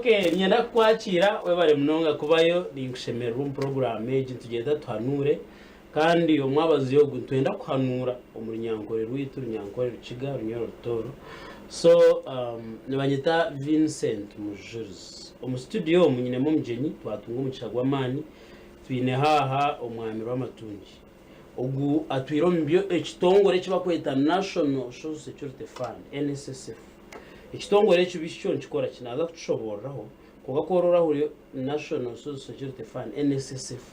Okay, niinyenda kukwakira webare munonga kubayo, ninkushemererwa omu puroguraamu egi nitugyenda tuhanuure kandi omwabazyo ogu nitwenda kuhanuura omu runyankore rwaitu, runyankore rukiga, runyoro rutooro. So um, nibanyeta Vincent Mujurizi. Omu studio omu nyinemu omugyenyi, twatunga omugisha gw'amaani, twine haaha omwami Rwamatungi. Ogu atwire omu byo ekitongore eki bakweta National Social Security Fund, NSSF. Ekitongore eki bishi kyo nikikora ki? Naaza kutushobooreraho kwonka ku orora ahuriyo National Social Security Fund, NSSF,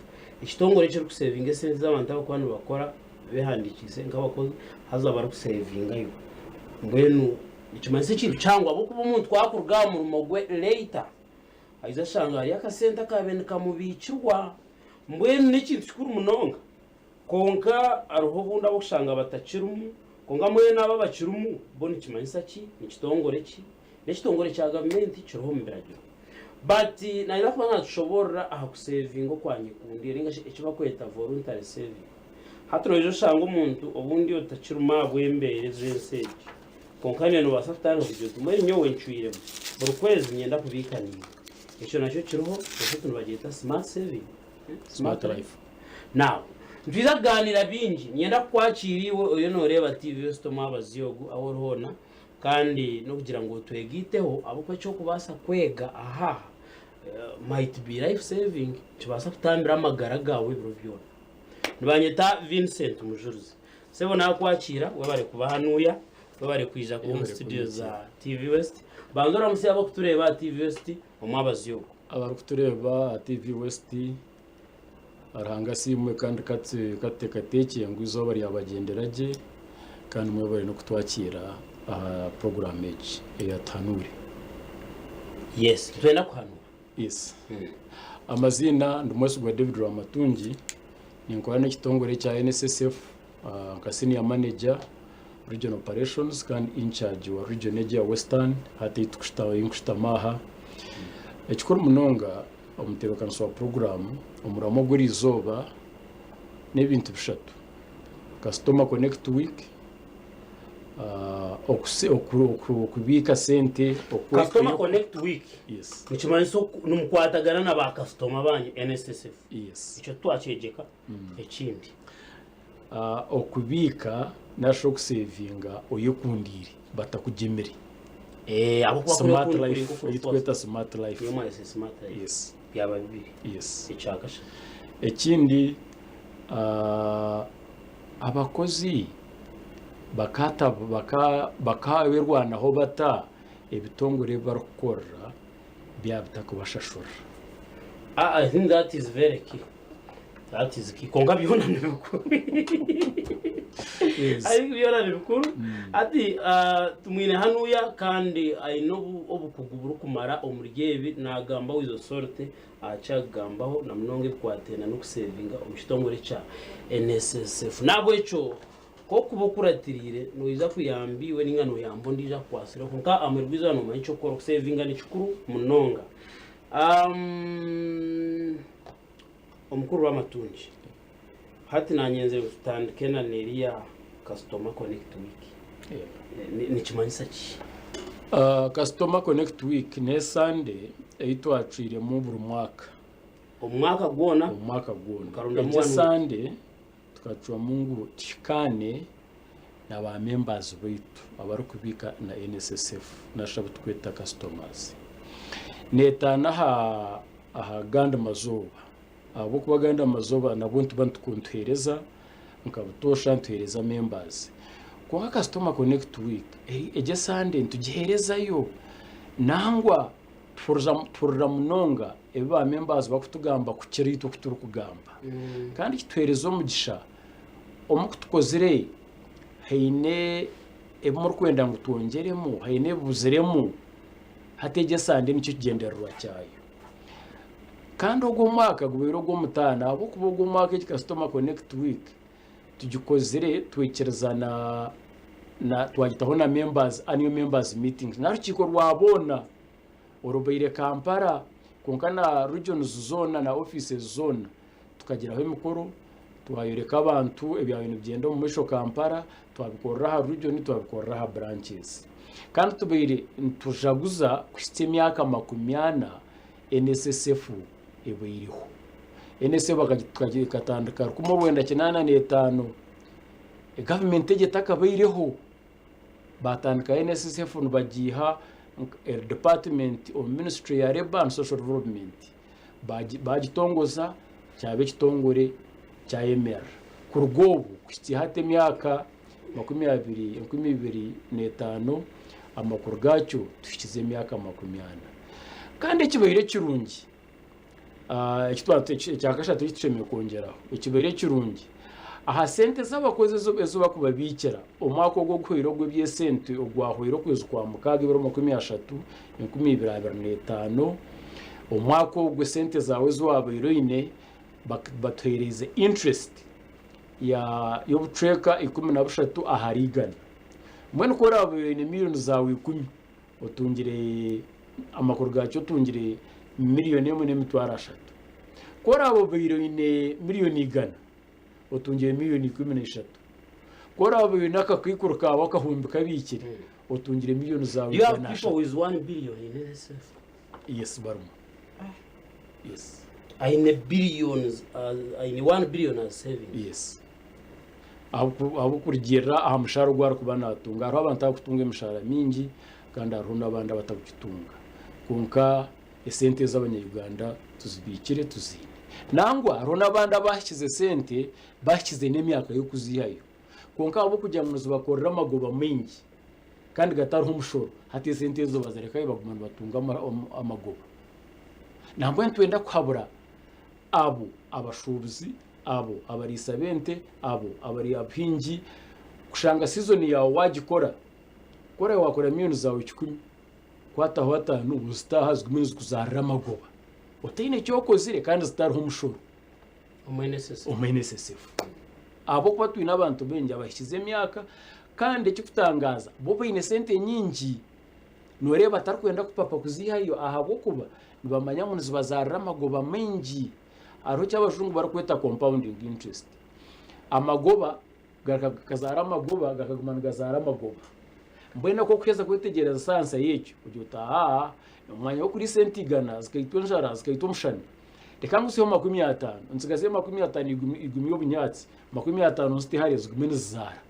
ekitongore ekirikusevinga esente z'abantu abarikuba nibakora behandiikiise nk'abakozi haza barikusevingayo. Mbwenu nikimanyisa ekintu kihango ahabw'okuba omuntu ku arikuruga aha murimo gwe later, aija ashanga hariyo akasente akaabaire nikamubiikirwa. Mbwenu n'ekintu kikuru munonga. Kwonka hariho obundi ab'okushanga batakirimu, kwonka mbwenu abo abakirimu bo nikimanyisa ki? Ni kitongore ki? N'ekitongore kya gavumenti kiriho omu biragiro. But naija kuba naatushoboorora aha kuseevinga okwa nyekundire nainga shi eki barikweta voluntary saving. Hati noija oshanga omuntu obundi otakirimu ahabw'embeera ez'ensi egi, kwonka naiwe noobaasa kutandika kugira oti mbwenu nyowe ncwiremu, buri kwezi niinyenda kubiika niiwe. Ekyo nakyo kiriho, ekyo nibagyeta smart saving. Smart life. Now, nitwija kugaaniira bingi. Niinyenda kukwakiira iwe oriyo nooreeba TV West omwabazyo ogu ahu ori hoona kandi n'okugira ngu otwegaiteho ahabw'okuba eki orikubaasa kwega aha aha might be life saving, nikibaasa kutambira amagara gaawe ebiro byona. Nibanyeta Vincent Mujurizi. Sebo naakwakiira, webare kuba hanuuya, webare kwija kuba omu Webare studio za kunyakira. TV West. Banza oramutsye abarikutureeba aha TV West omwabazyo ogu. Abarikutureeba aha TV West, Ruhanga asiimwe kandi katuteekateekye ngu eizooba ryabagyendera gye kandi mwebare n'okutwakiira aha puroguraamu egi eya Tuhanuure. Yes, nitwenda kuhanuura. Yes. Amaziina ndi Mwesigwa David Rwamatungi, ninkora n'ekitongore ekya NSSF nka senior manager regional operations kandi incharge wa region egi eya Western hati ei nkushutama aha. Ekikuru munonga omutebeekanisa wa puroguraamu omuramo gw'erizooba n'ebintu bishatu, Customer Connect Week, okubiika sente, Customer Connect Week nikimanyisa nimukwatagana na bakasitoma banyu NSSF. Ekyo titwakyegyeka. Ekindi. Okubiika nari shi okusevinga oyekundiire batakugyemire. Eh, ahabw'okuba Smart kuri okundi life, kuri nk'okuri ei tukweta smart life. Niyo mwayese smart life. Yes. Byaba bibiri. Yes. Ekya kashatu. Ekindi abakozi bakata baka bakaberwanaho bata ebitongore ebi barikukorera byaba bitakubashashurira? Ah, I think that is very key. That is key. Kwonka byona ni bikuru. Yes. I think byona ni bikuru. Hati ah, tumwine hanuya kandi aine obu- obukugu burikumara omuri ebi nagamba with authority aha kyakugambaho na munonga ebikwataine n'okusevinga omu kitongore kya NSSF. Nahabwekyo Ku orikuba okuratiriire, noija kuyamba iwe nainga noyamba ondiijo akukwatsire kwonka aha muheru gw'eizooba noomanya eky'okukora. Okusevinga ni kikuru munonga. Omukuru w'amatungi, hati naanyenzire ngu tutandike na n'eriya Customer Connect Week. Nikimanyisa ki? Customer Connect Week n'esande ei twacwiremu buri mwaka. Omu mwaka gwona? Omu mwaka gwona. Mukarondamu Egyo one week? esande Tukacwamu ngu tuhikaane na ba members baitu abarikubiika na NSSF narishi abu turikweta customers. Neetaana aha aha gandi mazooba ahabw'okuba agandi amazooba nabwo nituba nituheereza nka butoosha nituheereza members. Kwonka customer connect week egi esande nitugiheerezayo nangwa Tuhurira munonga ebi ba members barikutugamba kukira itwe oku turikugamba. Kandi kituheereza omugisha omu ku tukozire haine ebi murikwenda ngu twongyeremu, haine ebibuziremu, hati egi esande nikyo kigyendererwa kyayo. Kandi ogu omwaka gubaire ogw'omutaano ahabw'okuba ogu omwaka egi Customer Connect Week tugikozire twikiriza na na twagitaho na members annual members meetings n'arukiiko rwa boona orubaire Kampala kwonka na regions zoona na offices zoona tukagiraho emikoro twayoreka abantu ebyabaire nibigyenda omu maisho Kampala twabikorera aha region twabikorera aha branches. Kandi tubaire nitujaguza kuhitsya emyaka 40 NSSF ebaireho. NSSF ekatandika 1985 gavumenti egyo etakabaireho. Baatandika NSSF nibagiiha eri department omu ministry ya Labour and Social Development. Baagitongoza kyaba ekitongore kyayemerera. Kuruga obwo kuhitsya hati emyaka 20 2005 amakuru gaakyo tuhikize emyaka 40. Kandi ekibaire ekirungi ekyakashatu eki tushemereire kwongyeraho ekibaire ekirungi aha sente z'abakozi ezi barikubabiikira omwaka ogu oguhweire ogw'eby'esente ogwahweire okwezi kwa mukaaga ebiro 30 2025 omwaka ogwo esente zaawe ezi waabaire oine batuheereize interest y'obucweka 13 ahari igana. Mbwenu ku oraabe oine miriyoni zaawe ikumi otungire amakuru gaakyo otungire miriyoni emwe n'emitwaro ashatu. Ku oraabe obaire oine miriyoni igana otungire miriyoni 13. Ku oraabe oine akakaikuru kaawe akahumbi kabiikire otungire miriyoni zaawe Do you have igana people ashatu. with 1 billion in NSF? Yes, barimu. Yes. Aine billions, aine 1 billion as savings. Yes. Ahabw'okurugiirira aha mushaara ogu arikuba naatunga. Hariho abantu abarikutunga emishaara mingi kandi hariho n'abandi abatakugitunga. Kwonka esente ezi abanya-Uganda tuzibiikire tuziine. Nangwa hariho n'abandi abahikize esente bahikize n'emyaka y'okuziihayo. Kwonka ahabw'okugira ngu nizibakorera amagoba maingi kandi gatariho mushoro, hati esente ezo bazirekayo baguma nibatunga amagoba. Nambwenu nitwenda kuhabura abo abashuubuzi abo abariisa b'ente, abo abari abahingi, kushanga sizoni yaawe waagikora, ku oraabe waakora miriyoni zaawe kikumi, kwataho ataano ozite aha zigume nizikuzaarira amagoba otaine eki okozire kandi zitariho mushoro Omu NSSF. omu NSSF. Ahabw'okuba twine abantu baingi abahikize emyaka kandi ekikutangaaza bo baine sente nyingi nooreeba tarikwenda kupapa kuziihayo ahabw'okuba nibamanya ngu nizibazaarira amagoba maingi. Hariho eki abajungu barikweta compounding interest. Amagoba gakazaara amagoba gakaguma nigazaara amagoba. Mbwenu oku orikuheza kwetegyereza sayansa y'ekyo ogira oti aa omwanya gw'okuriisa ente igana zikaitwa enjara zikaitwa omushana reka ngusiheho 50 ntsigazeyo 50 igumi y'obunyaatsi 50 nzite hare zigume nizizaara.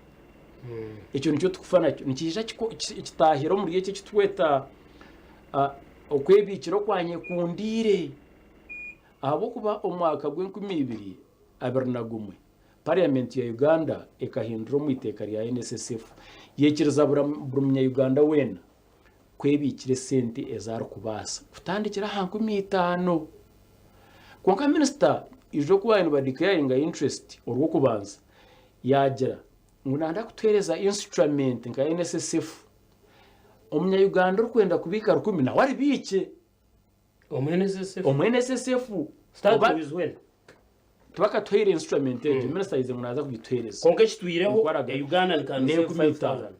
Ekyo nikyo turikufa nakyo nikiija kitaahire omuri eki eki turikweta okwebiikira okwanyekundiire. Ahabw'okuba omwaka gw'enkumi ibiri 21, Parliament ya Uganda ekahindura omu iteeka rya NSSF yaikiriza buri munya-Uganda weena kwebiikira esente ezi arikubaasa kutandikira aha 5000. Kwonka minisita ijo ku baabaire nibadeclaringa interest orw'okubanza yaagira ngu nanda kutuheereza instrument nka NSSF, omunya-Uganda orikwenda kubiika rukumi nawe aribiikye. Omu NSSF. Omu NSSF. Start Oba- with when? Tibakatuhaire instrument egyo, minisita ayize ngu naaza kugituheereza. Kwonka ekitwireho, Nikwaraga. a Ugandan can save N'enkumi itaano. 5,000.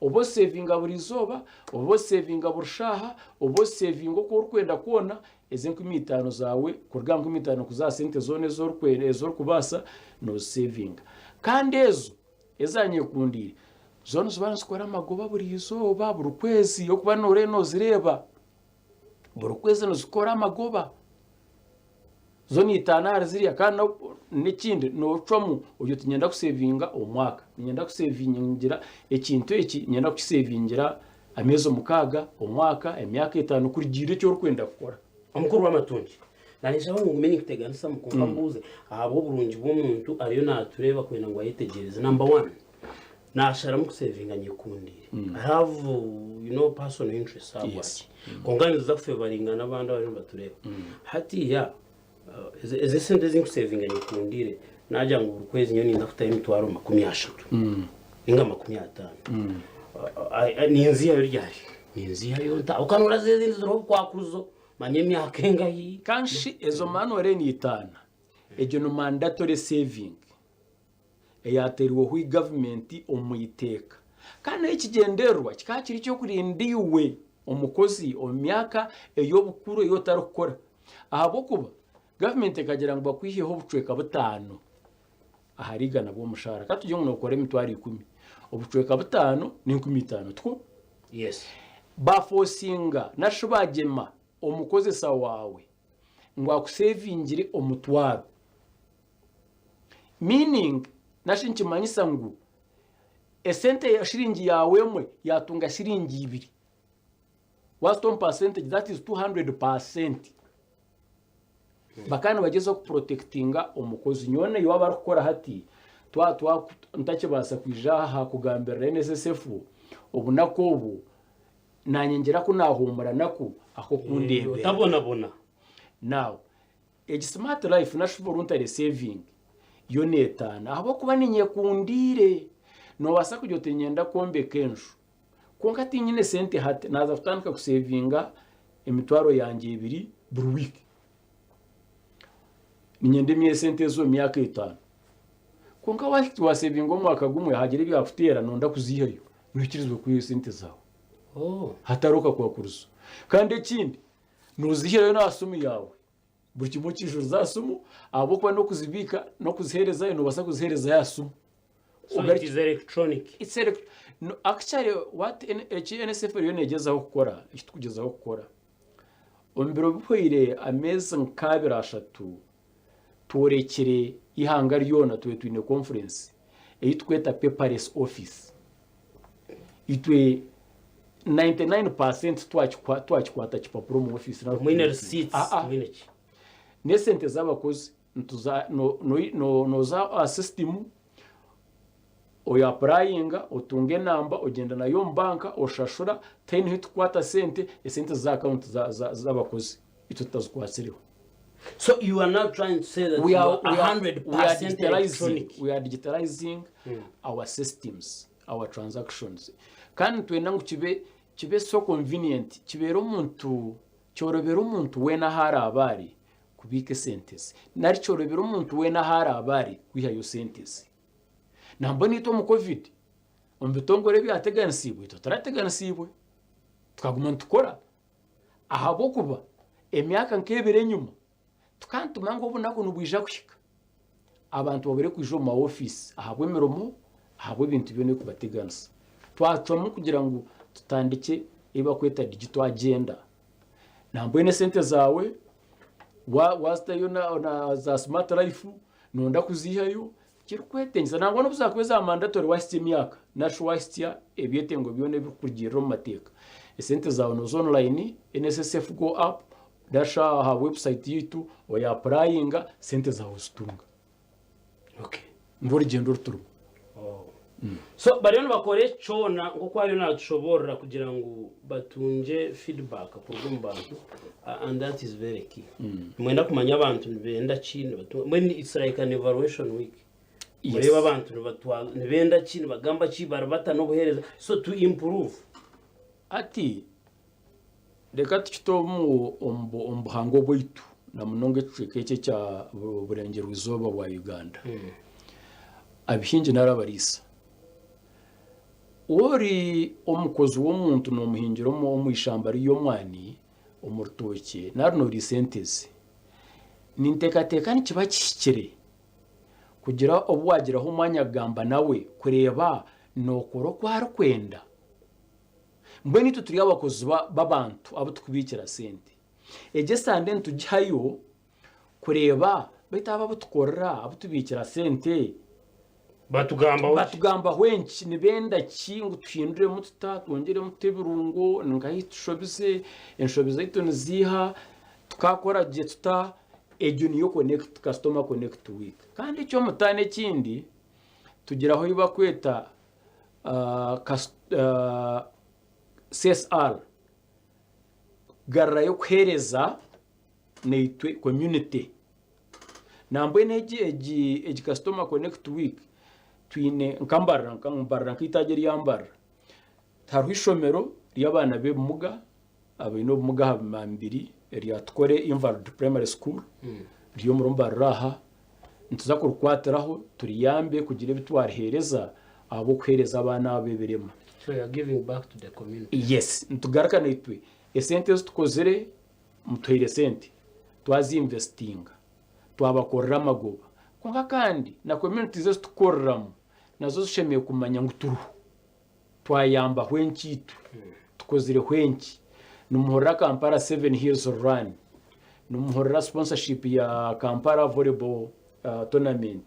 Oba osevinga buri izooba, oba osevinga buri shaaha, oba osevinga oku orikwenda kwona, ezi 5000 zaawe kuruga aha 5000 kuza aha sente zoona ezi orikwenda ezi orikubaasa noozisevinga. Kandi ezo ezanyekundiire, zo niziba nizikora amagoba buri izooba, buri kwezi okuba nooreeba noozireeba. Buri kwezi nizikora amagoba. Zo niitaana ahari ziriya kandi n'ekindi noocwamu ogira oti niinyenda kusevinga omwaka, niinyenda kusevingira ekintu eki, niinyenda kukisevingira ameezi mukaaga, omwaka, emyaka etaano kurugiirira eki orikwenda kukora. Omukuru w'amatungi, Naanyija ngu ngume ninkuteganisamu kwonka mbuuze ahabw'oburungi bw'omuntu ariyo naatureeba kwenda ngu ayetegereze. Namba wani, Nasharamu kusevinga nyekundiire. I have you know personal interest ahabwaki. Yes. Kwonka ninza kufevaringa n'abandi abariyo nibatureeba. Hatiiya uh, ezi ezi esente ezi nkusevinga nyekundiire nagira ngu buri kwezi nyowe ninza kutayo emitwaro 30 ninga 50. Uh, uh, ninzihayo ryari? Ninzihayo nta? Okanura ezindi ziriho obukwakuzo manya emyaka engahi. Kanshi ezo manual niitaana. Egyo ni mandatory saving. Eyaateirweho gavumenti omu iteeka. Kandi nayo ekigyendererwa kikaba kiri eky'okurinda iwe omukozi omu myaka ey'obukuru ei otarikukora. Ahabw'okuba gavumenti ekagira ngu bakwiheho obucweka butaano ahari igana bw'omushaara. Ka tugire ngu nookora emitwaro ikumi, obucweka butaano n'enkumi itaano, tikwo? Yes. Bafosinga nashi bagyema omukozesa waawe ngu akusevingire omutwaro. Meaning nashi nikimanyisa ngu esente ya shiringi yaawe emwe yatunga shiringi ibiri. Wazita omu percentage that is 200%. Bakaba nibagyezaho kuprotectinga omukozi. Nyowe naiwe abarikukora hati twa twa ntakibaasa kwija aha kugambirira NSSF obunaku obu naanye ngira ku naahuumura naku ak'okundeebera. Otabonabona. Now egi smart life nashi voluntary saving yo neetaana ahabw'okuba ninyekundiire. Noobaasa kugira oti niinyenda kwombeka enju Kwonka tinyine sente hati, naaza kutandika kusevinga emitwaro yangye ebiri buri wiiki. Niinyenda emye sente ezo omu myaka etaano. Kwonka waahika waasevinga omwaka gumwe haagira ebyakuteera nooyenda kuziihayo, noikirizibwa kwihayo esente zaawe Oh. hatariho kakwakurizo. Kandi ekindi, noozihirayo n'aha simu yaawe. Buri kimwe okiijuriza aha simu ahabw'okuba n'okuzibiika n'okuziheerezayo noobaasa kuziheerezayo aha simu. So it is electronic. It's elect no, actually what N eki NSF eriyo negyezaho kukora eki tukugyezaho kukora omu biro bihweire ameezi nk'abiri ashatu tworekire eihanga ryona tube twine conference ei tukweta paperless office itwe 99% twakikwa twakikwata kipapura omu office Mwine receipts, Ah, ah. mwine ki? n'esente z'abakozi Nituza no no no nooza aha sisitimu oyapurayinga otunga enamba ogyenda nayo omu banka oshashura tihaine ahu tukukwata sente, esente ziza aha akawunti za za z'abakozi itwe tutazikwatsireho. So you are now trying to say that We you are, are we are, we are 100% digitalizing, electronic. we are digitalizing our systems, our transactions. Kandi nitwenda ngu kibe kibe so convenient, kibeere omuntu, kyorobere omuntu weena ahu araabe ari kubiika esente ze, nari kyorobera omuntu weena ahu araabe ari kwihayo sente ze. Nambwenu itwe omu Covid, omu bitongore ebyateganisiibwe, itwe titurateganisiibwe, tukaguma nitukora ahabw'okuba emyaka nk'ebiri enyima tukaba nitumanya ngu obunaku nibwija kuhika abantu babure kwija omu ma ofiisi ahabw'emirimo, ahabw'ebintu byona ebirikubateganisa. Twacwamu kugira ngu tutandikye ebi barikweta digital agenda. Nambwenu esente zaawe wazitayo na za smart life noyenda kuzihayo tikirikwetengyesa nangwa n'obu zaakuba eza mandatory wahitsya emyaka nari shi wahitsya ebyetengo byona ebirikurugiirira omu mateeka, esente zaawe nooza online NSSF go app nari shi aha website yaitu oya apurayinga sente zaawe ozitunga. Okay. Nirwo rugyendo oru turimu. So bariyo nibakora eki kyona nk'oku ariyo natushoboorora kugira ngu batungye feedback kuruga omu bantu and that is very key. Nimwenda kumanya abantu nibenda ki nibatunga mbwenu it's like an evaluation week. Yes. Mureebe abantu nibatwa nibenda ki nibagamba ki bari bata n'obuheereza so to improve. Hati reka tukite omu omu buhangwa bwaitu na munonga ekicweka eki ekya burengyerwa izooba bwa Uganda. Abahingi nari abariisa. Ori omukozi w'omuntu noomuhingira omu ishamba ry'omwani, omu rutookye nari nooriisa ente ze, ninteekateeka nikiba kihikire kugira obu waagiraho omwanya kugamba nawe kureeba nookora oku arikwenda. Mbwenu itwe turi abakozi b'abantu abu turikubiikira sente. Egyo esande nitugihayo kureeba beitu abo abu tukorera abu tubiikira sente Batugambaho ki? batugambaho enki nibenda ki ngu tuhinduremu tuta twongyeremu tuta ebirungo ninkahi tushobize enshobi zaitu niziiha tukakora gye tuta egyo niyo connect customer connect week kandi eky'omutaano ekindi tugiraho ei bakweta CSR kugarurayo kuheereza naitwe community. Nambwenu egi egi egi customer connect week twine nka Mbarara nka Mbarara nk'eitaagi erya Mbarara hariho eishomero ry'abaana b'ebimuga abaine obumuga aha mibiri erya Tukore Invalid Primary School riri omuri Mbarara aha nituza kurikwatiraho turiyambe kugira ebi twariheereza ahabw'okuheereza abaana abo ebirema. So you are giving back to the community. Yes, nitugaruka naitwe esente ezi tukozire Mutuhaire sente twazinvesitinga twabakorera amagoba kwonka kandi na communities ezi tukukoreramu nazo zishemereire kumanya ngu turiho twayambaho enki itwe. Tukozireho enki? Nimuhurira Kampala Seven Hills Run, nimuhurira sponsorship ya Kampala Volleyball Tournament.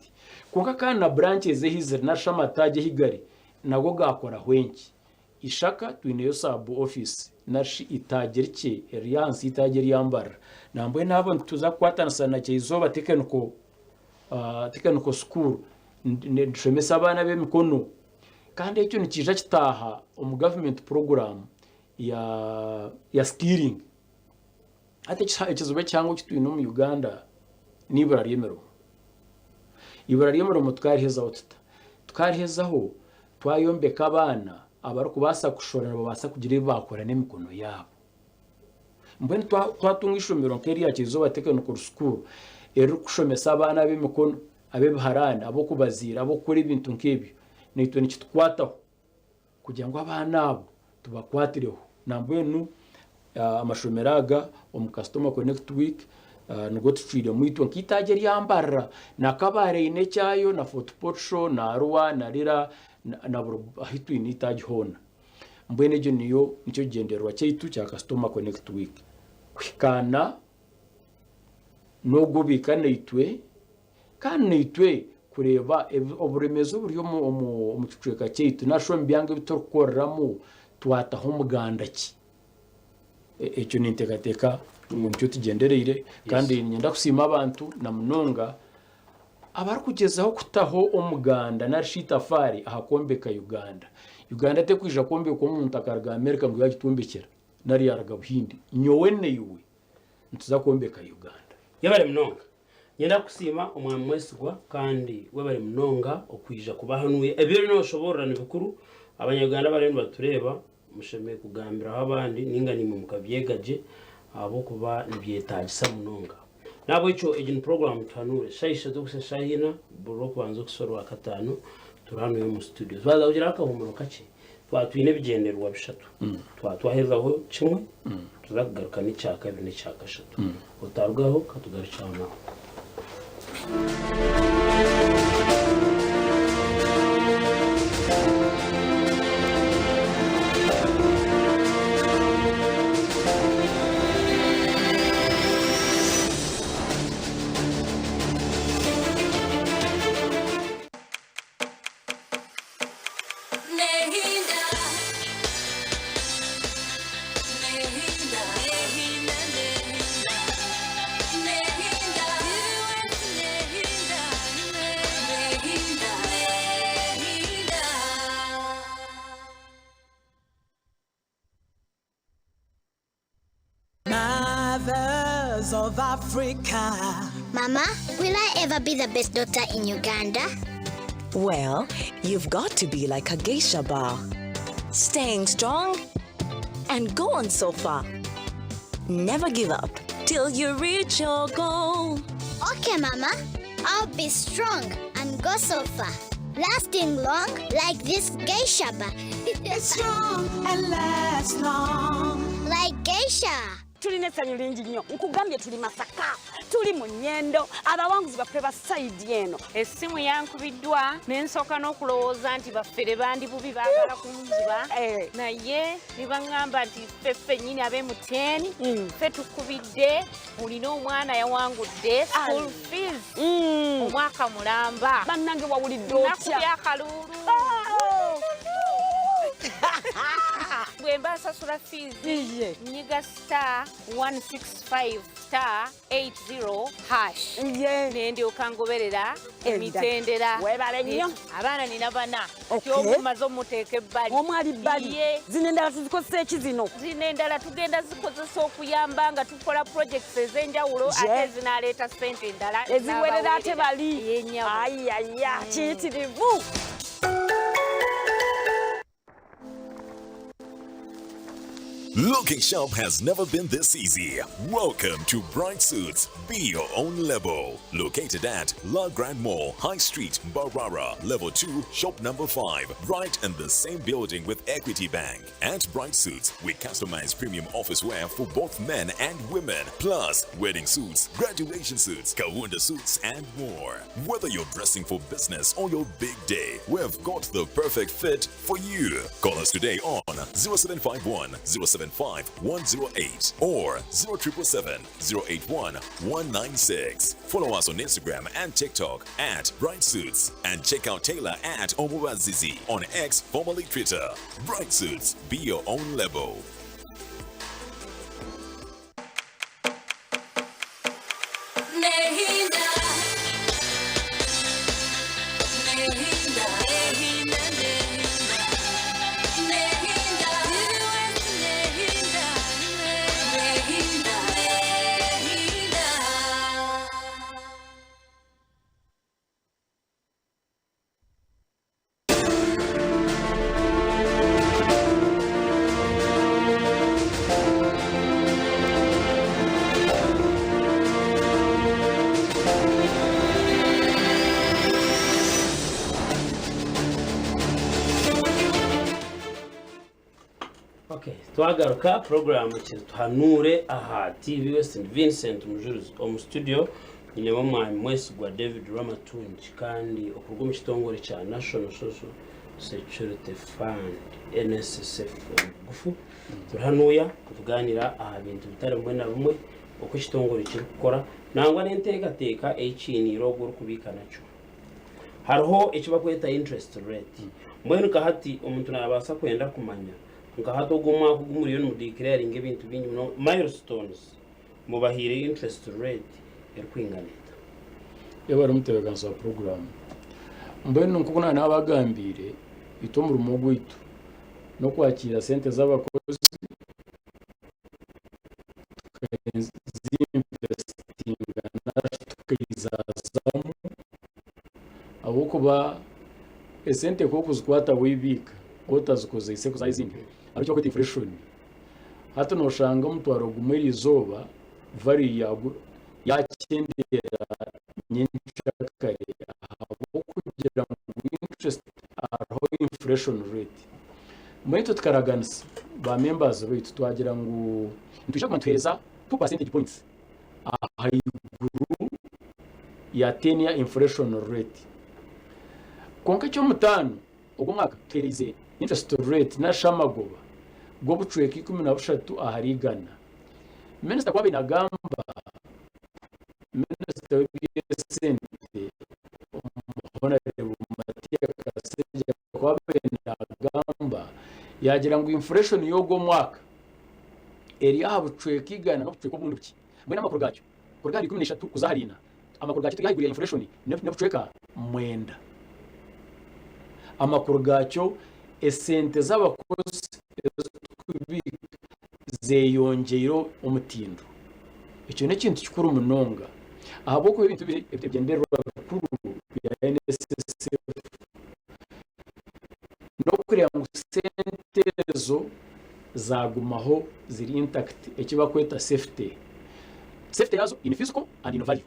Kwonka kandi na branches ahi ziri narishi amataagi ahi gari nago gaakoraho enki? Ishaka twineyo sub office narishi itaagi rikye eriri ahansi y'eitaagi erya Mbarara. Nambwenu abo nituza kukwatanisa na Kyeizoba Technical Technical School nitushomesa abaana ab'emikono. Kandi ekyo nikiija kitaaha omu gavumenti puroguraamu ya skilling. Hati ekizibu ekihango eki twine omu Uganda n'eibura ry'emirimo. Eibura ry'emirimo tukarihezaho tuta? Tukarihezaho twayombeka abaana abarikubaasa kushora nibabaasa kugira ebi baakora n'emikono yaabo. Mbwenu twatunga eishomero nk'erya Kyizooba Technical School eririkushomesa abaana ab'emikono, ab'ebiharaani, ab'okubaziira, ab'okukora ebintu nk'ebyo, naitwe nikitukwataho kugira ngu abaana abo tubakwatireho. Nambwenu amashomero aga omu Customer Connect Week nigo tucwiremu itwe nk'eitaagi erya Mbarara na Kabale eine ekyayo na Fort Portal na Arua na Lira na buri ahu twine eitaagi hoona. Mbwenu egyo niyo nikyo kigyendererwa kyaitu kya Customer Connect Week kuhikaana n'ogwo obiika naitwe Kandi naitwe kureeba oburemeezi oburi omu kicweka kyaitu nari omu byanga ebi turikukoreramu twataho muganda ki? Ekyo ninteekateeka ngu nikyo tugyendereire kandi niinyenda kusiima abantu na munonga abarikugyezaho kutaho omuganda nari shi eitafaari aha kwombeka Uganda. Uganda terikwija kwombekwa omuntu akaruga America ngu yaagitwombekyera nari yaaruga Buhindi. Nyowe naiwe nituza kwombeka Uganda. Yebare munonga. Niinyenda kukusiima Omwami Mwesigwa kandi webare munonga okwija kuba hanuya. Ebi oriyo noshoborora nibikuru, abanya Uganda abariyo nibatureeba mushemereire kugambiraho abandi ninga naimwe mukabyega gye ahabw'okuba nibyetagisa munonga. Nahabwekyo egi ni puroguramu Tuhanuure shaaha ishatu okuhitsya shaaha ina buri Rwokubanza okuhitsya Orwakataano turi hanuya omu studio. Twaza kugira akahuumuro kakye twaba twine ebigyendererwa bishatu. Twaba twahezaho kimwe tuza kugaruka n'ekyakabiri n'ekyakashatu. Otarugaho katugarukye aho naho. Mothers of Africa. Mama, will I ever be the best doctor in Uganda? Well, you've got to be like a geisha bar. Staying strong and go on so far. Never give up till you reach your goal. Okay, Mama. I'll be strong and go so far. Lasting long like this geisha bar. It's strong and lasts long. Like geisha. Tulina essanyu lingi nnyo nkugambye tuli Masaka tuli mu Nyendo abawanguzi baffe ba sayidi eno. Essimu yankubiddwa ne nsooka n'okulowooza nti baffere bandi bubi baagala kunziba Eh. naye ne baŋŋamba nti ffe ffennyini ab'e MTN ffe tukubidde olina omwana yawangudde school fees omwaka mulamba. Bannange wawulidde otya? Nakubye akaluulu. Bwe mba nsasula fiizi nyiga star 165 star 80 hash ne ndyoka ngoberera emitendera. Weebale nnyo. Abaana nina bana. Okay. Kyomu maze omuteeka ebbali. Omu ali bbali. Ye. Zino endala tuzikozesa eki zino? Zino endala tugenda zikozesa okuyamba nga tukola projects ez'enjawulo Je. ate ezinaaleeta ssente endala Eziwerera ate bali. Ye nnyabo. Ayaya, kiyitirivu. Looking sharp has never been this easy. Welcome to Bright Suits. Be your own level. Located at La Grand Mall, High Street, Mbarara, Level 2, Shop Number 5, right in the same building with Equity Bank. At Bright Suits, we customize premium office wear for both men and women, plus wedding suits, graduation suits, Kaunda suits, and more. Whether you're dressing for business or your big day, we've got the perfect fit for you. Call us today on 0751 075 108 or 0777 081 196. Follow us on Instagram and TikTok at Bright Suits and check out Taylor at Omubazizi on X, formerly Twitter. Bright Suits, be your own level. Okay, twagaruka puroguramu tuhanuure aha TV West Vincent Mujurizi omu studio nyinemu omwami Mwesigwa David Rwamatungi kandi okuruga omu kitongore kya National Social Security Fund NSSF omu bugufu turi hanuya kutuganira aha bintu bitari bimwe na bimwe oku ekitongore kirikukora nangwa n'enteekateeka ei kiiniire ogwo orikubiika nakyo. Hariho eki barikweta interest rate. Mbwenu nka hati omuntu naabaasa kwenda kumanya nka hati ogu omwaka ogu muriyo nimudeclaringa ebintu bingi munonga, milestones mubahaire interest rate erikwingana eta? Yebare omutebeekanisa wa puroguraamu. Mbwenu nk'oku naaba naabagambiire, itwe omurimo gwaitu n'okwakiira sente z'abakozi tukazinvesitinga nari tukaizazamu ahabw'okuba esente ku orikuzikwata waibiika otazikozeise kuzaho ezindi hariho eki barikweta inflation. Hati noshanga omutwaro gumwe eriizooba value yagwo yakyendeera nyenkyakare ahabw'okugira ngu interest hariho inflation rate. Mbwenu itwe tukaraganisa ba members baitu twagira ngu nitwija kuguma nituheereza 2 percentage points ahaiguru ya 10 year inflation rate. Kwonka eky'omutaano ogu omwaka tuheereize interest rate narishi amagoba g'obucweka 13 ahari igana. Minisita ku abaire nagamba, minisita w'eby'esente Honourable Matia Kasaija ku abaire nagamba yaagira ngu inflation y'ogu omwaka eri aha bucweka igana n'obucweka obundi bukye. Mbwenu amakuru gaakyo kuruga ahari 13 kuza ahari ina, amakuru gaakyo turi ahaiguru ya inflation n'obucweka mwenda. Amakuru gaakyo esente z'abakozi ezi turikubiika zeyongyeire omutindo. Ekyo n'ekintu kikuru munonga ahabw'okuba ebintu ebigyendererwa bikuru bya NSSF n'okureeba ngu sente ezo zaagumaho ziri intact eki barikweta safety. Safety yaazo in physical and in value.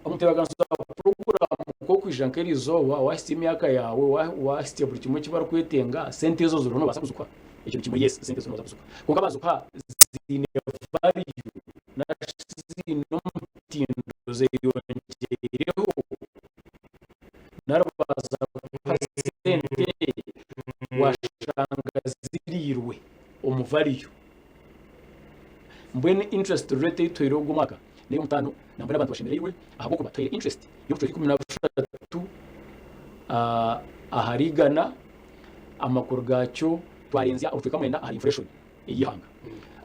Omutebeekanisa wa puroguraamu ku orikwija nk'erizooba waahitsya emyaka yaawe, waahitsya buri kimwe eki barikwetenga, sente ezo ziriho noobaasa kuzikuha? Ekyo ni kimwe, yes, sente ezo noobaasa kuzikuha. Kwonka baazikuha ziine value nari shi ziine omutindo zeyongyeireho nari baaza kukuha sente waashanga ziriirwe omu value. Mbwenu interest rate ei tuhaire ogu omwaka n'ey'omutaano nambwenu abantu bashemereirwe ahabw'okuba tuhaire interest y'obucweka 13 ahari igana, amakuru gaakyo twarenzya obucweka mwenda ahari inflation ey'eihanga.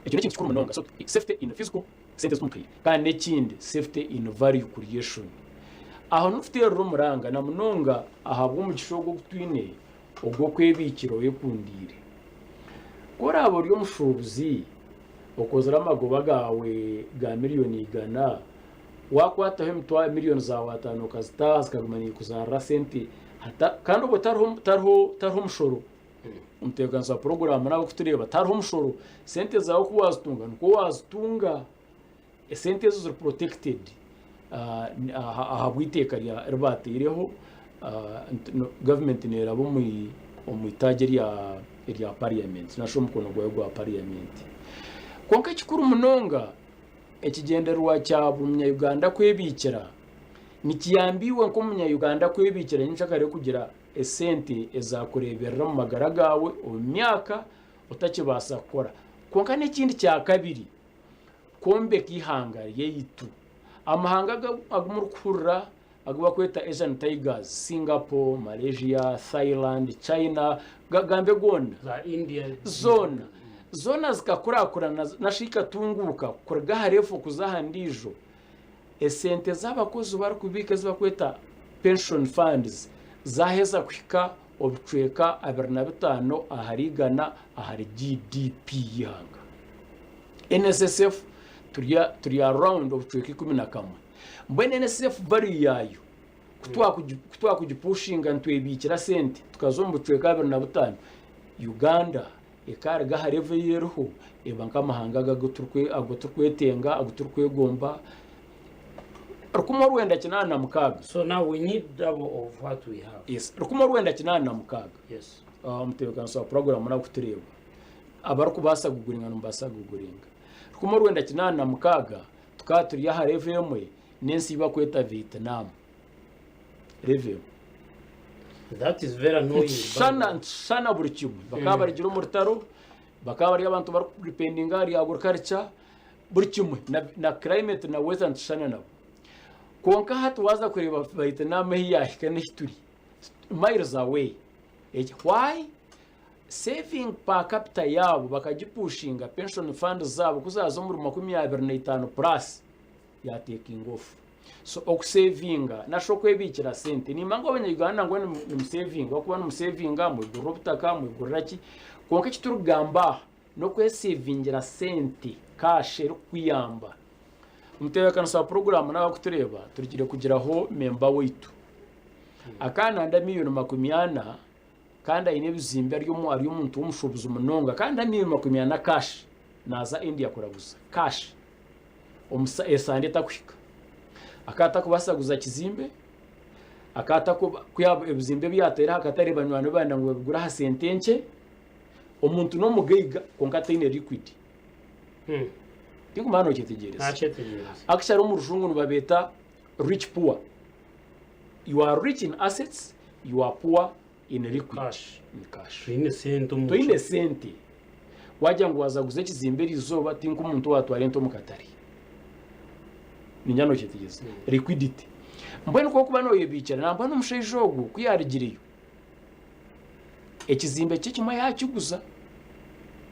Ekyo n'ekintu kikuru munonga. So safety in physical sente ezi tumuhaire kandi n'ekindi safety in value creation. Aho nituteerera omuranga na munonga ahabw'omugisha ogu ogu twine ogw'okwebiikira oyekundiire. Ku oraabe ori omushuubuzi okozire amagoba gaawe ga miriyoni igana, waakwataho emitwaro miriyoni zaawe ataano okazita aha zikaguma niikuzaarira sente kandi obwo tariho tariho tariho mushoro. Omutebeekanisa wa puroguraamu n'abarikutureeba tihariho omushoro. Sente zaawe ku waazitunga nikwo waazitunga. Esente ezo ziri protected ahabw'eiteeka ri baataireho. Gavumenti neeraba omu itaagi erya parliament nari shi omukono gwayo gwa parliament. Kwonka ekikuru munonga ekigyendererwa kya buri munya-Uganda kwebiikira nikiyamba iwe nk'omunya-Uganda kwebiikira nyenkyakare kugira esente ezaakureeberera omu magara gaawe omu myaka otakibaasa kukora. Kwonka n'ekindi kyakabiri, kwombeka eihanga ryaitu. Amahanga agu murikuhurira agu barikweta Asian Tigers, Singapore, Malaysia, Thailand, China, gagambe goona, zoona, zoona zikakurakurana nari ikatunguuka kuruga aha reefu kuza aha ndiijo. Esente z'abakozi barikubiika ezi barikweta pension funds zaaheza kuhika obucweka 25 ahari igana ahari GDP y'eihanga. NSSF turi around obucweka 11. Mbwenu NSSF value yaayo ku twakugipushinga nitwebiikira sente tukaza omu bucweka 25, Uganda ekaruga aha level ei eriho eba nk'amahanga aga agu turikwetenga agu turikwegomba 1986. So now we need double of what we have. Yes, 1986. Yes. Omutebeekanisa wa puroguraamu nakutureeba. Abarikubaasa kuguringa nimubaasa kuguringa. 1986 tukaba turi aha level emwe n'ensi ei barikweta Vietnam. Level emwe. That is very annoying. Nitushushana nitushushana buri kimwe. Bakaba barugire omu rutaro, bakaba bari abantu barikudipendinga ahari agriculture, buri kimwe na, na climate na weather nitushushana nabo. Kwonka hati waaza kureeba Vietnam ahu yaahika n'ahu turi, miles away. Eki, why? Saving per capita yaabo bakagipushinga, pension funds zaabo ku zaaza omuri 25 plus, ya taking off. So okusevinga nari shi okwebiikira sente, nimba ngu abanya-Uganda ngu nimusevinga, ahabw'okuba nimusevinga mwegurira obutaka, mwegurira ki, kwonka eki turikugamba aha n'okwesevingira sente cash erikukuyamba. Omutebeekanisa wa puroguraamu naaba arikutureeba, turugire kugiraho memba waitu akaananda miriyoni 40 kandi aine ebizimbe ari omu ari omuntu w'omushuubuzi munonga kandi amiiri 40 cash naaza India kuraguza cash omu esande etakuhika akaba atakubaasa kuguza kizimbe akaba atakuba ku yaaba ebizimbe ebi yaateire aha katare banywani be benda ngu babigure aha sente nkye omuntu n'omugaiga kwonka ataine liquid tinkumanya nokyetegyereza Nakyetegyereza. actually omu rujungu nibabeeta rich poor You are rich in assets, you are poor in liquid. Cash. In cash. Toine sente omu Toine sente. Wagira ngu waza kuguza ekizimbe eri izooba ti nk'omuntu owaatwara ente omu katare. Ningira nokyetegyereza. Liquidity. Mbwenu ku orikuba nooyebiikira nambwenu omushaija ogwo ku yaarugireyo, ekizimbe kye kimwe yaakiguza,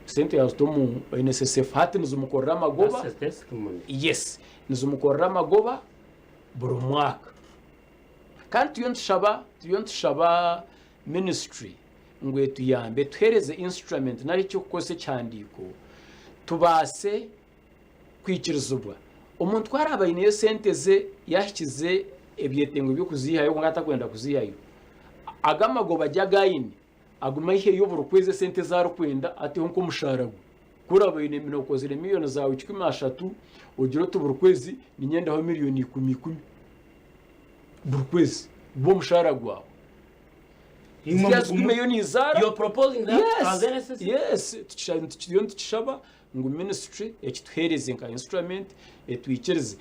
sente yaazita omu NSSF hati nizimukorera amagoba. That's a testimony. Yes, nizimukorera amagoba buri mwaka. Kandi turiyo nitushaba turiyo nitushaba ministry ngu etuyambe etuheereze instrument nari eky'okukozesa ekihandiiko tubaase kwikirizibwa. Omuntu ku araabe aineyo sente ze yaahikize ebyetengo by'okuziihayo kwonka atakwenda kuziihayo, ago amagoba gye agu aine agume aiheyo buri kwezi esente ezi arikwenda ateho nk'omushaara gwe. Ku oraabe oine okozire miriyoni zaawe kikumi ashatu, ogire oti buri kwezi ninyendaho miriyoni ikumi ikumi buri kwezi gube omushaara gwawe. Ziriya zigumeyo nizaara. You're proposing that as Yes, NSSF? yes, tukisha- turiyo nitukishaba ngu ministry ekituheereze nka instrument etwikirize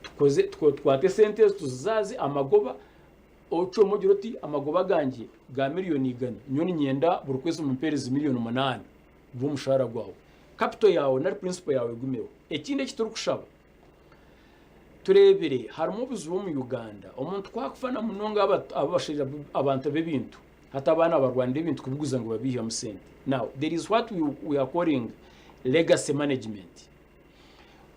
tukoze tukwate esente ezo tuzizaaze amagoba Ocwemu ogire oti, Amagoba gangye ga miriyoni igana, nyowe niinyenda buri kwezi mumpeereze miriyoni munaana, gube omushaara gwawe. Capital yaawe nari principal yaawe egumeho. Ekindi eki turikushaba, tureebire harimu obuzibu omu Uganda, omuntu ku akufa na munonga abashaija abantu b'ebintu, hati abaana barwanira ebintu kubiguza ngu babiihemu sente. Now, there is what we are calling legacy management.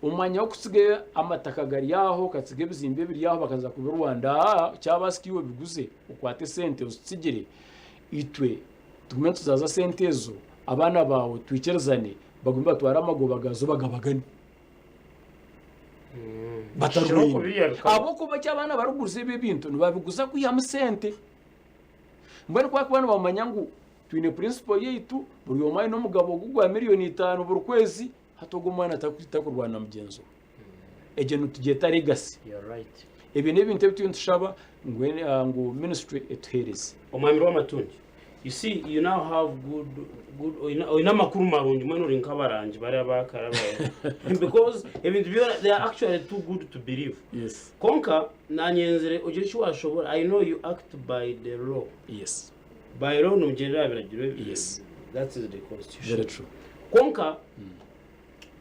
Omu mwanya gw'okutsiga amataka gari aho, okatsiga ebizimbe biri aho bakaza kubirwanda, aa kyabaasika iwe obiguze okwate esente ozitsigire, itwe tugume nituzaaza sente ezo, abaana baawe twikirizane bagume batware amagoba gaazo bagabagane. Batarwaine. Ahabw'okuba eki abaana barikuguza ebi ebintu nibabiguza kwihamu sente. Mbwenu ku barikuba nibamanya ngu. Twine principle yaitu buri omwe aine omugabo gwe gwa miriyoni itaano buri kwezi hati ogwo omwana takurwana na mugyenzi we. Egyo nitugyeta legacy. You're right. Ebyo n'ebintu ebi turiyo nitushaba ngu ngu ministry etuheereze. Omwami Rwamatungi, you see you now have good good oine oine amakuru marungi mbwenu ori nk'abarangi bari abakare aba because ebintu byona they are actually too good to believe. Yes. Kwonka nanyenzire ogire eki washobora I know you act by the law. Yes. By law nogyendera aha biragiro Yes. that is the constitution. Very true. Kwonka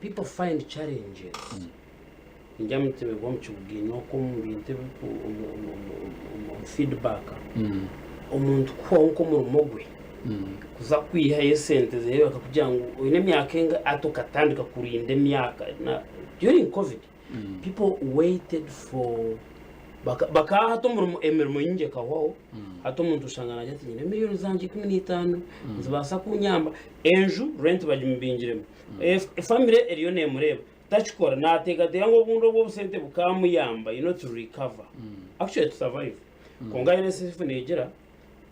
people find challenges ningira omu omu kibuga okwo omu bintu ebiku omu- omu- omu- omu- omu feedback omuntu kuhwaho nk'omurimo gwe kuza kwihayo esente zeeye bakakugira ngu oine emyaka enga hati okatandika kurinda emyaka na during covid people waited for baka bakaha hati omurimo emirimo nyingi ekahwaho hati omuntu oshanga naagira ati nyine miriyoni zangye 15 nizibaasa kunyamba enju rent bagimubingiremu Efamire eriyo nemureeba takikora nateekateeka ngu obundi obwo obusente bukamuyamba you know to recover actually to survive kwonka NSSF negira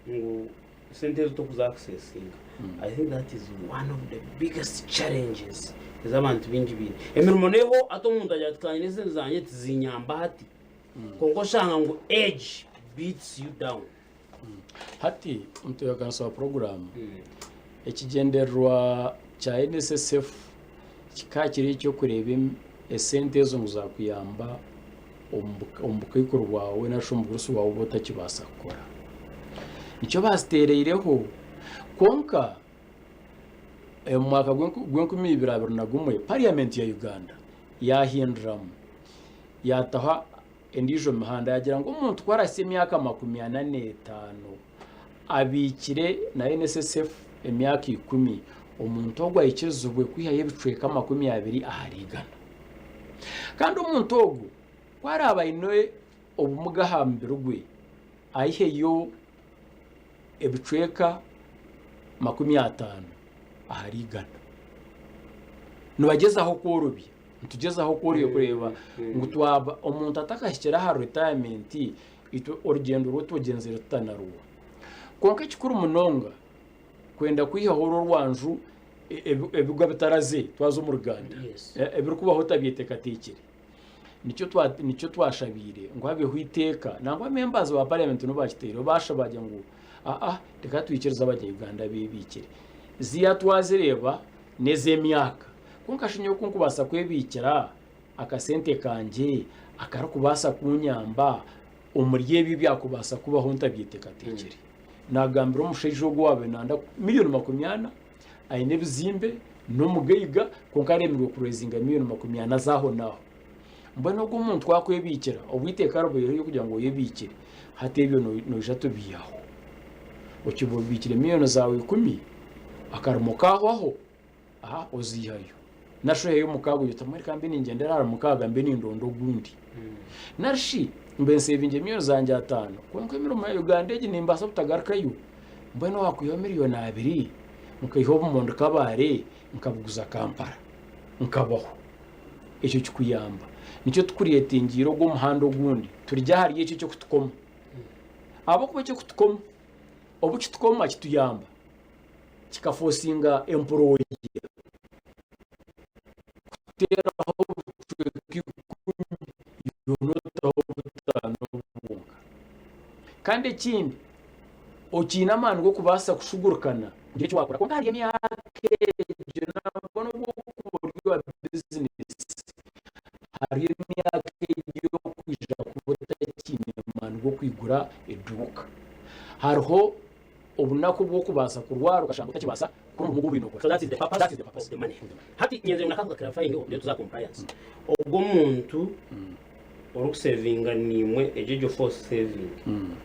ngu sente ezo tokuza accessinga I think that is one of the biggest challenges ez'abantu baingi baine emirimo neho hati omuntu agira ati kanyine esente zangye tizinyamba hati kwonka oshanga ngu age beats you down. Hati omutebeekanisa wa puroguraamu, ekigyendererwa kya NSSF kikaba kiri eky'okureeba esente ezo ngu zaakuyamba omu bukaikuru bwawe nari shi omu bugurusi bwawe obu otakibaasa kukora. Nikyo baaziteereireho kwonka omu mwaka gw'enkumi ibiri abiri na gumwe, pariyamenti ya Uganda yaahinduramu yaataho Endiijo mihanda yaagira ngu omuntu ku arahitsya emyaka 45 abiikire na NSSF emyaka 10, omuntu ogwo aikirizibwe kwihayo ebicweka 20 ahari igana. Kandi omuntu ogwo ku araabe aine obumuga aha mubiri gwe, aiheyo ebicweka 50 ahari igana. Nibagyezaho kworobya. Nitugyezaho kworeka kureeba ngu twaba omuntu atakahikire aha retirement itwe orugyendo rwe tugyenzire tutanaruha. Kwonka ekikuru munonga kwenda kwihaho oru orwanju ebigwa bitaraze twaza omu ruganda ebirikubaho otabyeteekateekire. Nikyo nikyo twashabiire ngu habeho eiteeka nangwa members ba parliament nibo baakitaireho baashaba baagira ngu aa reka twikirize abanya-Uganda beebiikire. Ziiya twazireeba n'ez'emyaka. Kwonka shi nyowe ku nkubaasa kwebiikira akasente kangye akarikubaasa kunyamba omuri ebyo ebyakubaasa kubaho ntabyeteekateekire? Naagambira omushaija ogwo owaabaire naayenda miriyoni 40, aine ebizimbe, n'omugaiga, kwonka aremirwe kureezinga miriyoni 40 z'ahonaaho. Mbwenu ogwo omuntu ku akwebiikira, obwo eiteeka ribaireho ery'okugira ngu oyebiikire, hati ebyo noija tubiihaho. Okiba obiikire miriyoni zaawe ikumi, akarimo kaahwaho. Aha oziihayo. Nari shi oiheyo omukaaga ogire oti mbwenu reka mbe ningyendera ahari mukaaga mbe nindonda ogundi. Nari shi mbe nsevingiire miriyoni zangye ataano kwonka emirimo ya Uganda egi nimbaasa butagarukayo, mbwenu waakwihaho miriyoni abiri nkaiha obumondi Kabale nkabuguza Kampala nkabaho. Ekyo kikuyamba. Nikyo tukuryetingiire ogwo omuhanda ogundi turye ahari ekyo eky'okutukoma. Ahabw'okuba eky'okutukoma, obu kitukoma kituyamba. Kikafosinga employer kuteeraho obucweka ikumi yoona otaho butaano bwonka. Kandi ekindi okiine amaani g'okubaasa kushugurukana kugira eki waakora kwonka hari emyaka egyo nangwa n'obu orikuba ori owa bizinesi hariho emyaka egi orikwija kuba otakiine maani g'okwigura eduuka. Hariho obunaku bw'okubaasa kurwara okashanga otakibaasa kukora omurimo ogu obaire nookora. So that is the purpose, That is the purpose. of the money. Hati nyenzire ngu nakakuga clarifying then tuza compliance. Ogwo omuntu orikusevinga niimwe egyo egyo force saving.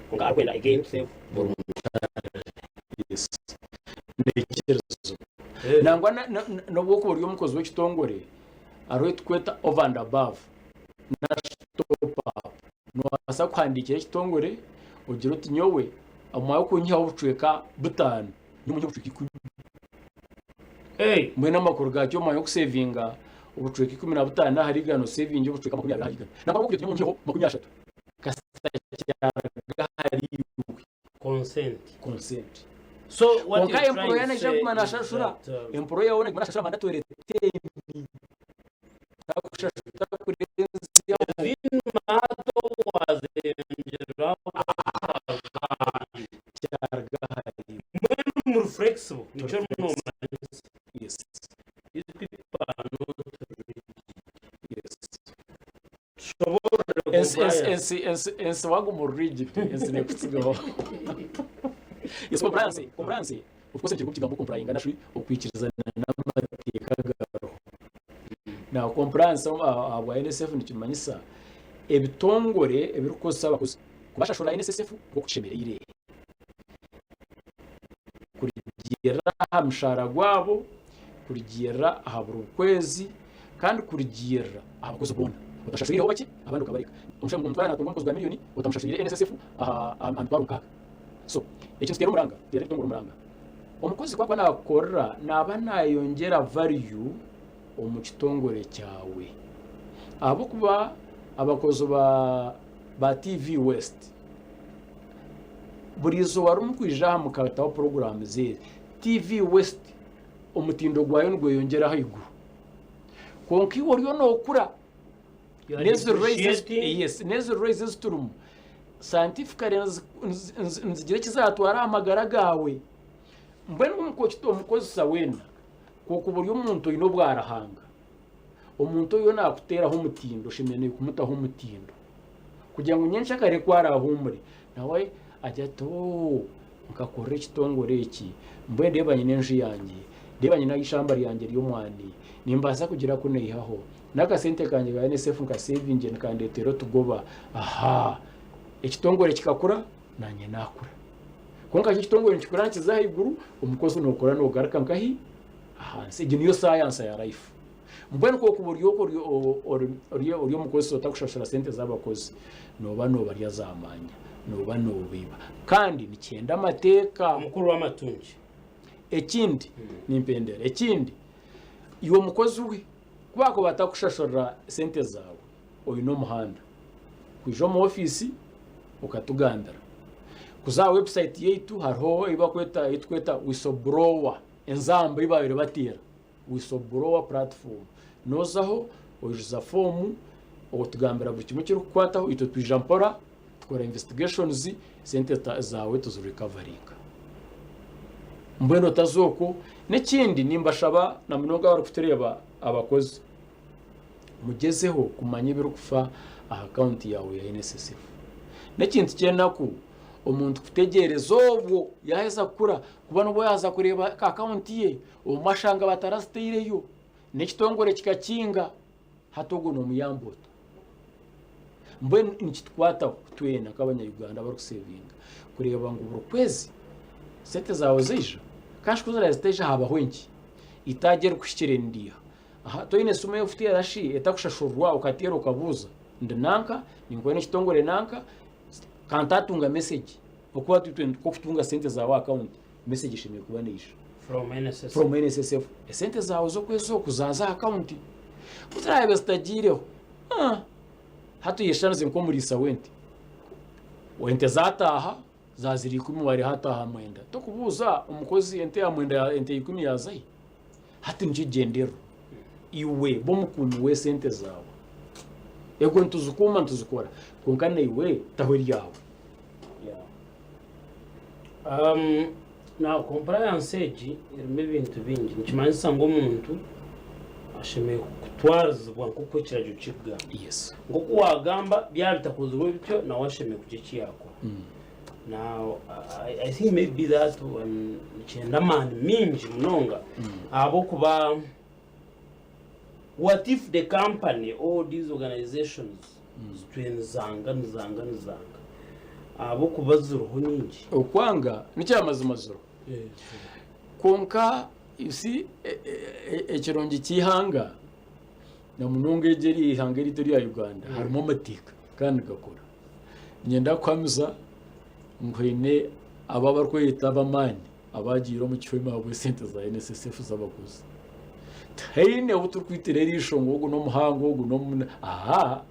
Kwonka arikwenda again to save Yes. Neikirizo. Nangwa na- na- na- n'obu okuba ori omukozi w'ekitongore hariho ekitukweta over and above nari top up. Noobaasa kuhandiikira ekitongore ogire oti nyowe omwanya gw'okunyihaho obucweka butaano nyowe nyiheho obucweka ikumi. Mbwenu amakuru gaakyo omwanya gw'okusevinga obucweka 15 ahari igana osevingye obucweka 20 ahari igana. Nangwa ahabw'okugira oti nyowe nyiheho 30 kasita kyaruga ahariiwe. Consent. Consent. So what Kwonka you're trying employer to naija say kuguma is nashashura that, employer we naguma nashashura mandatory ten takurenzyaho kyaruga ahariiwe. Mbwenu muri flexible nikyo Turi orimu flexible. nomanyisa. Yes. These people are not rigid. Yes. Tushoboorore Ensi ensi compliance. ensi ensi ensi waguma ori rigid ensi nekutsigaho. Yes, compliance compliance of course ekiri kukigambo complyinga nashi okwikirizana n'amateeka agariho. Now compliance ahabwa NSF nikimanyisa ebitongore ebirikukozesa abakozi kubashashura NSSF nk'oku kishemereire kurugiirira aha mushaara gwabo, kurugiirira aha buri kwezi kandi kurugiirira aha bakozi boona. Otashashuriireho bakye abandi okabareka. Omushaija omutwara naatunga omukozi gwa miriyoni otamushashuriire NSSF aha aha mitwaro mukaaga. So ekyo nikiteera omuranga, kiteera ebitongore omuranga. Omukozi ku akuba naakukorera naaba naayongyera value omu kitongore kyawe. Ahabw'okuba abakozi ba ba TV West buri izooba rimukwija aha mukataho puroguraamu ze, TV West omutindo gwayo nigweyongyera ahaiguru. Kwonka iwe oriyo nookura You are n'ezi rays ezi- depreciating. yes, n'ezi rays ezi turimu scientifically nizigira eki zaatwara aha magara gaawe. Mbwenu omukozesa weena kw'okuba ori omuntu oine obwarahanga, omuntu oyo naakuteeraho omutindo oshemereire kumutaho omutindo kugira ngu nyenkyakare ku araahuumure nawe agire ati oo nkakorera ekitongore eki mbwenu reeba nyine enju yangye, reeba nyine eishamba ryangye ry'omwani, nimbaasa kugira aku naihaho, n'akasente kangye ka NSF nkaseevinge nikandeetera otugoba, ahaa ekitongore kikakura naanye naakura. Kwonka ki ekitongore nikikura nikiza ahaiguru, omukozi nookura noogaruka nkahi? Ahansi. Egyo niyo saayansa ya life. Mbwenu ku orikuba ori okwo ori ori ori omukozi otakushashura sente z'abakozi, nooba noobarya zaamaanya, nooba noobaiba. Kandi nikyenda amateeka. Omukuru w'amatungi. Ekindi, nimpendera, ekindi iwe omukozi we ku baakuba batakushashurira sente zaawe, oine omuhanda kwija omu ofiisi okatugambira. Kuza aha website yaitu hariho ei barikweta ei turikweta whistleblower enzamba ei baabaire bateera whistleblower platform. Noozaho oijuza foomu otugambira buri kimwe ekirikukukwataho itwe twija mpora tukora investigations sente zaawe tuzirecoveringa. Mbwenu otaza okwo. N'ekindi nimbashaba na munonga abarikutureeba abakozi Mugyezeho kumanya ebirikufa aha akaunti yaawe ya NSSF. N'ekintu ky'enaku omuntu kutegyereza obwo yaaheza kukura kuba nibwo yaaza kureeba akaunti ye obumwe ashanga batarazitaireyo n'ekitongore kikakinga hati ogwo noomuyamba ota? Mbwenu nikitukwataho twena nk'abanya-Uganda abarikusevinga kureeba ngu buri kwezi sente zaawe zaija kandi shi ku ziraabe zitaija haabaho enki? Itaagi erikuhikire niriiha? Aha toine simu ey'okuteera shi etakushashurwa okateera okabuuza ndi nanka ninkora n'ekitongore nanka kantatunga message okuba itwe nk'okutunga sente zaawe aha akawunti message eshemereire kuba neija From NSSF. from NSSF esente zaawe z'okwezi oku zaaza aha akawunti ku ziraabe zitagiireho ah, hati oyeshanize nk'omuriisa w'ente ente zaataaha Zaazire ikumi wareeba hataaha mwenda. Tokubuuza omukozi ente ya mwenda ente ya ikumi yaaza hi? Hati nikyo gyendererwa. Iwe ba omukuumi w'esente zaawe. Ego nituzikuuma nituzikora kwonka naiwe taho eryawe. Yeah. Now compliance egi erimu ebintu bingi nikimanyisa ngu omuntu ashemereire kutwarizibwa nk'oku ekiragiro kirikugamba. Yes. Nk'oku waagamba byaba bitakozirwe bityo nawe ashemereire kugira eki yaakora. Now I, I think maybe that one nikyenda amaani mingi munonga ahabw'okuba what if the company or these organizations zitwire nizanga nizanga nizanga ahabw'okuba ziriho nyingi. Okwanga nikyamazima ziriho kwonka you see ekirungi ky'eihanga na munonga egi eri eihanga eriitu erya Uganda harimu amateeka kandi nigakora. Niinyenda kuhamiza ngu haine abo abarikweyeta ab'amaani abaagiire omu kihome ahabw'esente za NSSF z'abakozi. Tihaine ou turikwitira eriisho ngu ogu n'omuhango ogu n'omu aha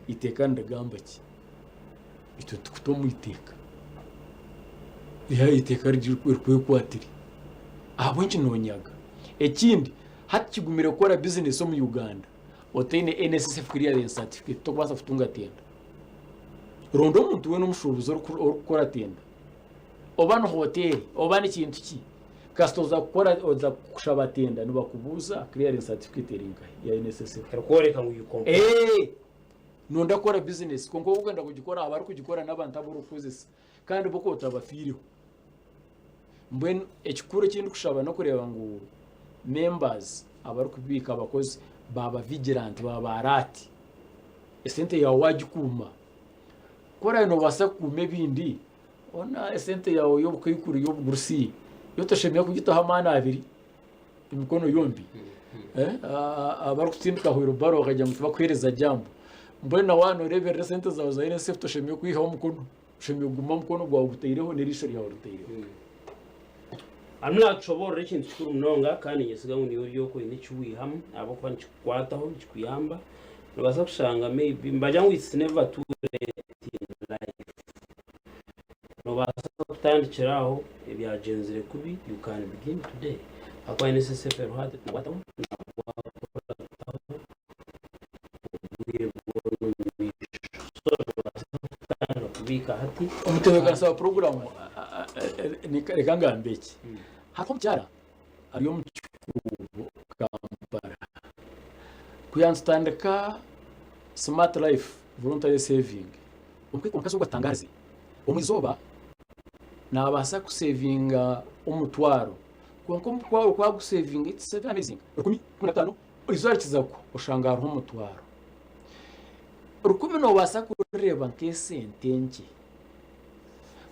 eiteeka nirigamba ki? Itwe nitukuta omu iteeka. Rihayo eiteeka rikwekwatire. Ahabw'enki noonyaga? Ekindi, hati kigumire kukora bizinesi omu Uganda otaine NSSF clearance certificate, tokubaasa kutunga tenda. Ronda omuntu weena omushuubuzi orikukora tenda, oba ni hoteeri, oba ni kintu ki, kasita oza kukora oza kushaba tenda nibakubuuza clearance certificate eri nkahi ya NSSF. Erikworeka ngu you comply. Ee! Nonda kukora bizinesi kwonka waaba orikwenda kugikora abarikugikora n'abantu abu orikukozesa. Kandi bo ku otabafiireho. Mbwenu ekikuru eki ndikushaba n'okureeba ngu members abarikubiika abakozi baaba vigilant, baaba alert. Esente yaawe waagikuuma, ku oraabe noobaasa kukuuma ebindi, hoona esente yaawe y'obukaikuru y'obugurusi yo toshemereire kugitaho amaani abiri, emikono yombi. Abarikutsindika wheelbarrow bakagira ngu tibakuheereza jambo. Mbwenu na waaba nooreeberera esente zaawe za NSSF toshemereire kwihaho omukono. Oshemereire kuguma omukono gwawe ogutaireho n'eriisho ryawe oritaireho. Harimu naatushoboorora ekintu kikuru munonga kandi niinyesiga ngu niiwe ori okwo oine eki waihamu ahabw'okuba nikikukwataho, nikikuyamba. Noobaasa kushanga maybe nibagira ngu it's never too late in life. Noobaasa kutandikira aho ebyagyenzire kubi, you can begin today ahakuba NSSF eriho hati nakwataho nakukurataho obwire bwona omu maisho. So noobaasa kutandika kubiika hati. Omutebeekanisa wa puroguraamu reka ngambe eki. Hariho omukyara ari omu kikuubo Kampala, ku yaatutandika Smart Life Voluntary Saving, omukazi ogwo atangaarize, omu izooba naabaasa kuseevinga omutwaro, kwonka omutwaro ku arikuguseevinga it's very amazing, rukumi, 15, Eizooba rikiza kugwa oshanga hariho omutwaro. Rukumi noobaasa kurireeba nk'esente nkye.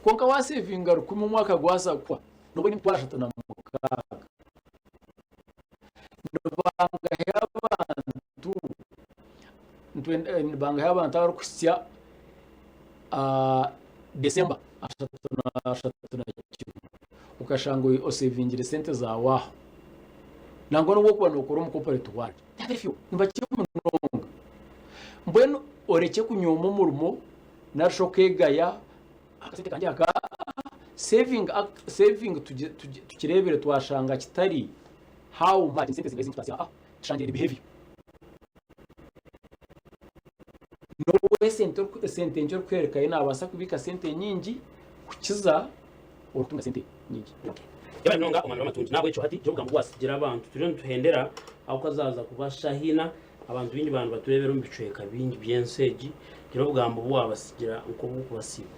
Kwonka waasevinga rukumi omwaka gwaza kuhwa, nooba oine emitwaro 36. Nibangahi abantu nibangahi abantu abarikuhitsya December 31 okashanga osevingire sente zaawe aho? Nangwa n'obu orikuba nookora omu corporate world, they are very few, nibakye munonga. Mbwenu orekye kunyooma omurimo nari shi okeegaya akasente kangye aka, saving, saving tukireebire twashanga kitari how much esente zingahi ezindi aa tushangire ni behavior. N'obu esente esente nkye orikuheerekayo naabaasa kubiika sente nyingi kukiza orikutunga sente nyingi. Yebare munonga omwami w'amatungi. Nahabwekyo hati gira obugambo obu wasigira abantu. Turiyo nituhendera ahu kazaza kuba shaaha ina. Abantu baingi baaba nibatureebera omu bicweka bingi by'ensi egi. Gira obugambo obu wabasigira nk'obw'okubasiima.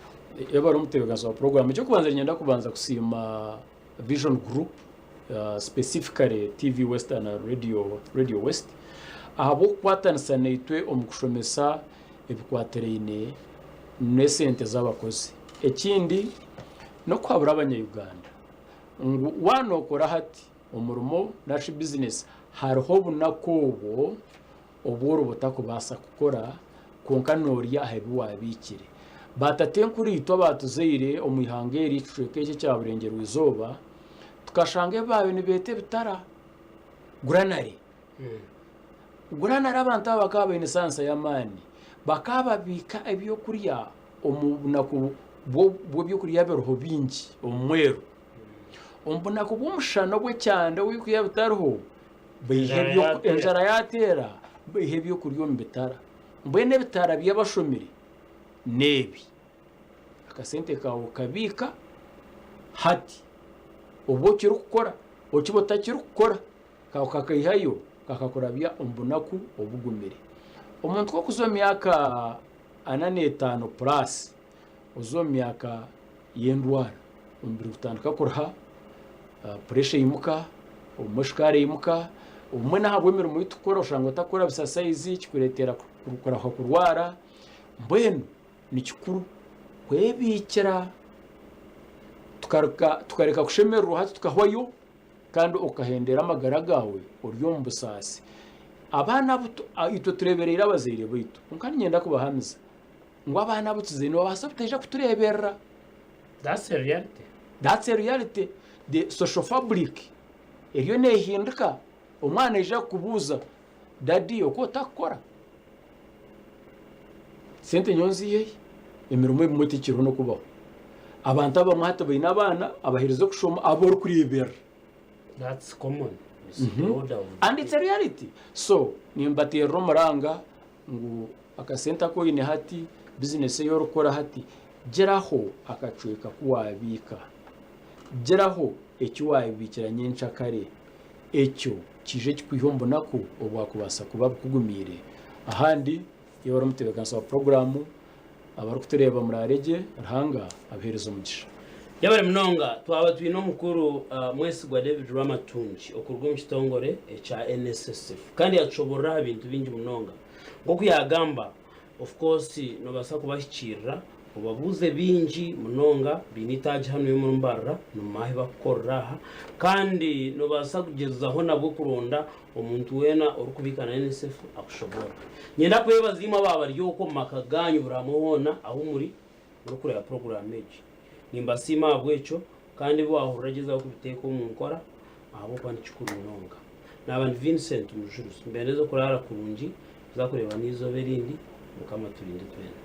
Yebare omutebeekanisa wa puroguraamu. Eky'okubanza niinyenda kubanza kusiima Vision Group specifically TV West and Radio, Radio West ahabw'okukwatanisa naitwe omu kushomesa ebikwatiraine n'esente z'abakozi. Ekindi n'okuhabura abanya-Uganda ngu waaba nookora hati omurimo nari shi bizinesi hariho obunaku obwo obu oriba otarikubaasa kukora kwonka noorya aha bi waabiikire. Baatatenkuriitwe abaatuzaire omu ihanga eri ekicweka eki ekya Burengyerwa-izooba, tukashanga ebi baabaire nibeeta ebitara, granary. Granary abantu aba bakaba baine esansa y'amaani. Bakaba babiika ebyokurya omu bunaku bw'ebyokurya biriho bingi omu mweru. Omu bunaku bw'omushana obw'ekyanda obu ebyokurya bitariho, baiha Enjara ebyo- yaateera. enjara yaateera, baiha ebyokurya omu bitara. Mbwenu ebitara by'abashomire n'ebi, akasente kaawe okabiika hati obu okirikukora okiba otakirikukora okakaihayo kakakurabya omu bunaku obugumire. Omuntu ku orikuza omu myaka ana n'etaano puraasi oza omu myaka y'endwara, omubiri gutandika kuruha, puresha eimuka, obumwe shukaari eimuka, obumwe n'ahabw'emirimo ei turikukora oshanga otarikukora bisasayizi kikureetera kurahuka kurwara, mbwenu ni kikuru kwebiikira tukareka kushemererwa hati tukahwayo kandi okahendera amagara gaawe ori omu busaasi. Abaana abu itwe tureebereire abazaire baitu kwonka niinyenda kubahamiza ngu abaana abu tuzaire nibabaasa butaija kutureeberera. That's a reality. That's a reality. The social fabric eriyo neehinduka, omwana naija kukubuuza daddy oku otakukora? Sente nyowe nziiha hi? Emirimo ebimwe tikiriho n'okubaho. Abantu abamwe hati baine abaana abaherize kushoma abu orikureeberera. That's common. It's the order of the And it's a reality. So nimbateerera omuranga ngu akasente aku oine hati, bizinesi ei orikukora hati, giraho akacweka ku waabiika. Giraho eki waabiikira nyenkyakare. Ekyo kiije kikwihe omu bunaku obwakubaasa kuba bukugumiire. Ahandi, iwe ori omutebeekanisa wa puroguraamu, abarikutureeba muraare gye, Ruhanga abaheereze omugisha. Yebare munonga. Twaba twine omukuru Mwesigwa David Rwamatungi okuruga omu kitongore ekya NSSF kandi yatushoborora aha bintu bingi munonga. Nk'oku yagamba, of course nobaasa kubahikiirira obabuuze bingi munonga, baine itaagi hanu omuri Mbarara nimumanya ahu bakukorera aha kandi nobaasa kugyezaho nabwo kuronda omuntu weena orikubiika na NSSF akushoboorore. Niinyenda kubeebaza imwe abaaba bari okwo omu maka gaanyu buri hamwe hoona ahu muri murikureeba puroguraamu egi. Nimbasiima ahabw'ekyo kandi ebi waahurira gyezaho kubiteeka omu nkora ahabw'okuba ni kikuru munonga. Naaba ndi Vincent Mujuruzi, nimbendeza okuraara kurungi, tuza kureebana eizooba erindi, Mukama aturinde twena.